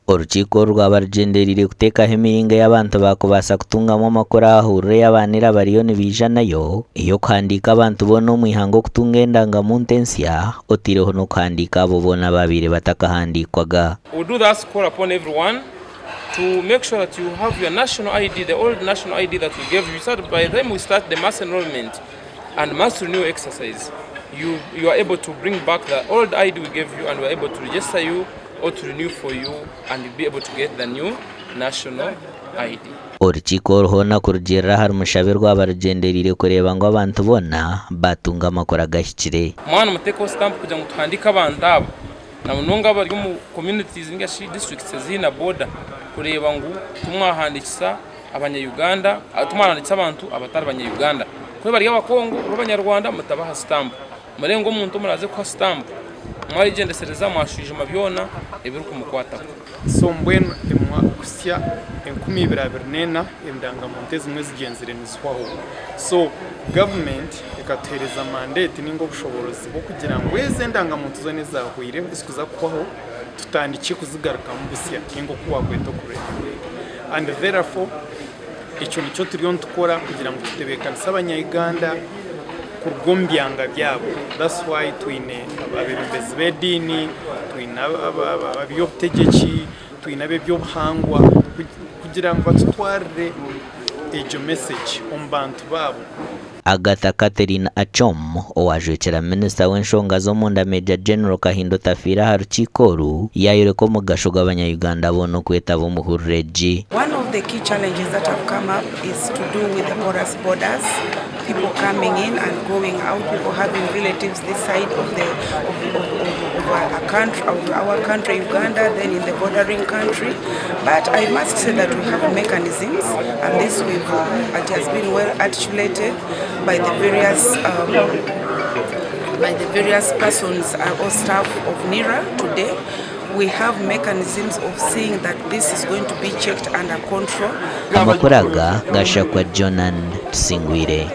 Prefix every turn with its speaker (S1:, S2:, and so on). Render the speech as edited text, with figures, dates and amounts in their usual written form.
S1: Orukiiko oru rwaba rugyendereire kuteekaho emiringo ei abantu baakubaasa kutungamu amakuru aha hururu ei abaanira bariyo nibaija nayo ey'okuhandiika abantu boona omu ihanga okutunga endangamuntu ensya otaireho n'okuhandiika abo boona abaabaire batakahandiikwaga.
S2: We do thus call upon everyone to make sure that you have your national ID, the old national ID that we gave you, so that by the time we start the mass enrollment and mass renewal exercise, you, you are able to bring back the old ID we gave you and we are able to register you or to renew for you and you'll be able to get the new national ID.
S1: Orukiiko oru hoona kurugiirira ahari Mushabe rwaba rugyendereire kureeba ngu abantu boona baatunga amakuru agahikire.
S2: Mwana mutekeho stamp kugira ngu tuhandiike abantu aba na munonga abari omu communities ninga shi districts eziri na border kureeba ngu timwahandiikisa abanya Uganda, timwahandiikisa abantu abatari banya Uganda. Kuri bari abakongo oba abanyarwanda mutabaha stamp. Murebe ngu omuntu ou muraaze kuha sitampu mwayegyendesereza mwashwijuma byona ebirikumukwataho.
S3: So mbwenu kuhitsya 2024 endangamuntu ezimwe zigyenzire nizihwaho. So gavumenti ekatuheereza mandate ninga obushoboorozi bw'okugira ngu ezi endangamuntu zoona ezaahwire ezikuza kuhwaho tutandikye kuzigarukamu busya ninga oku waakweta okurenewinga and therefore Ekyo nikyo turiyo nitukora kugira ngu tutebeekanise abanya-Uganda kuruga omu byanga byabo. That's why twine abeebembezi b'ediini, twine ab'eby'obutegyeki, twine ab'eby'obuhangwa kugira ngu batutwarire egyo message omu bantu baabo.
S1: Agatha Catherine Achom, owaajwekyera minisita w'enshonga z'omunda Major General Kahinda Otafiire aha rukiiko oru, yaayoreka omugasho gw'abanya-Uganda boona okwetaba omu hururu egi.
S4: One of the key challenges that have come up is to do with the porous borders, people coming in and going out, people having relatives this side of the of, of, of, of, our, country, of our country Uganda, then in the bordering country. But I must say that we have mechanisms and this we've, it has been well articulated by the various by the various persons or staff of NIRA today. We have mechanisms of seeing that this is going to be checked under control.
S1: Amakuru aga gashakwa Jonan Tusingwire.